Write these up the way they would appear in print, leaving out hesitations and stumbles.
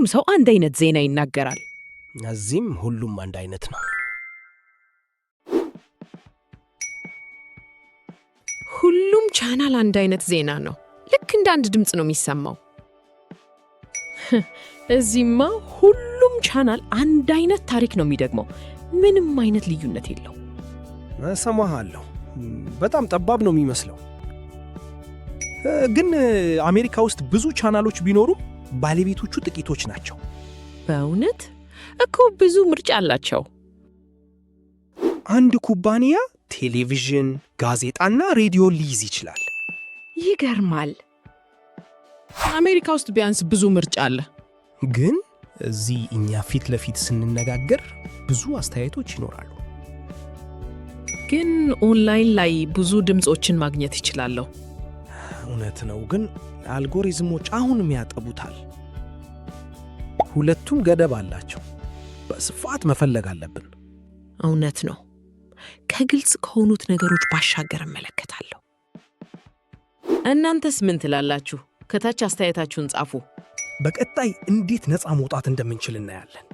ሁሉም ሰው አንድ አይነት ዜና ይናገራል። እዚህም ሁሉም አንድ አይነት ነው። ሁሉም ቻናል አንድ አይነት ዜና ነው። ልክ እንደ አንድ ድምፅ ነው የሚሰማው። እዚህማ ሁሉም ቻናል አንድ አይነት ታሪክ ነው የሚደግመው። ምንም አይነት ልዩነት የለው። እሰማሃለሁ። በጣም ጠባብ ነው የሚመስለው። ግን አሜሪካ ውስጥ ብዙ ቻናሎች ቢኖሩም ባለቤቶቹ ጥቂቶች ናቸው። በእውነት እኮ ብዙ ምርጫ አላቸው። አንድ ኩባንያ ቴሌቪዥን፣ ጋዜጣና ሬዲዮ ሊይዝ ይችላል። ይገርማል። አሜሪካ ውስጥ ቢያንስ ብዙ ምርጫ አለ። ግን እዚህ እኛ ፊት ለፊት ስንነጋገር ብዙ አስተያየቶች ይኖራሉ። ግን ኦንላይን ላይ ብዙ ድምፆችን ማግኘት ይችላለሁ። እውነት ነው፣ ግን አልጎሪዝሞች አሁንም ያጠቡታል። ሁለቱም ገደብ አላቸው። በስፋት መፈለግ አለብን። እውነት ነው። ከግልጽ ከሆኑት ነገሮች ባሻገር እመለከታለሁ። እናንተስ ምን ትላላችሁ? ከታች አስተያየታችሁን ጻፉ። በቀጣይ እንዴት ነፃ መውጣት እንደምንችል እናያለን።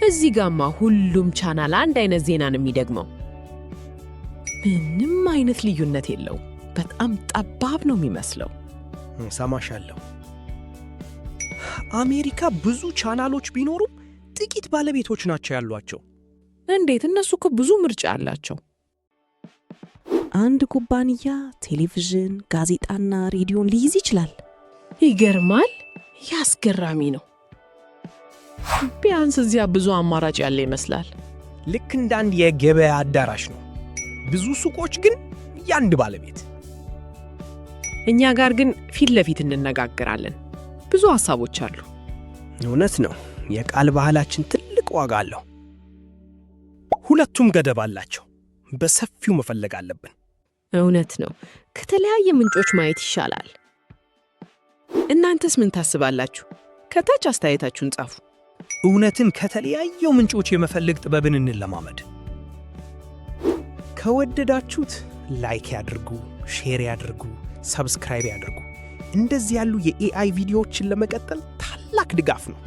እዚህ ጋማ ሁሉም ቻናል አንድ አይነት ዜና ነው የሚደግመው። ምንም አይነት ልዩነት የለውም። በጣም ጠባብ ነው የሚመስለው። እሰማሻለሁ። አሜሪካ ብዙ ቻናሎች ቢኖሩም ጥቂት ባለቤቶች ናቸው ያሏቸው። እንዴት? እነሱ እኮ ብዙ ምርጫ አላቸው። አንድ ኩባንያ ቴሌቪዥን፣ ጋዜጣና ሬዲዮን ሊይዝ ይችላል። ይገርማል። ያስገራሚ ነው። ቢያንስ እዚያ ብዙ አማራጭ ያለ ይመስላል። ልክ እንደ አንድ የገበያ አዳራሽ ነው። ብዙ ሱቆች ግን የአንድ ባለቤት። እኛ ጋር ግን ፊት ለፊት እንነጋገራለን። ብዙ ሀሳቦች አሉ። እውነት ነው። የቃል ባህላችን ትልቅ ዋጋ አለው። ሁለቱም ገደብ አላቸው። በሰፊው መፈለግ አለብን። እውነት ነው። ከተለያየ ምንጮች ማየት ይሻላል። እናንተስ ምን ታስባላችሁ? ከታች አስተያየታችሁን ጻፉ። እውነትን ከተለያዩ ምንጮች የመፈለግ ጥበብን እንለማመድ። ከወደዳችሁት like ያድርጉ፣ share ያድርጉ፣ subscribe ያድርጉ። እንደዚህ ያሉ የ AI ቪዲዮዎችን ለመቀጠል ታላቅ ድጋፍ ነው።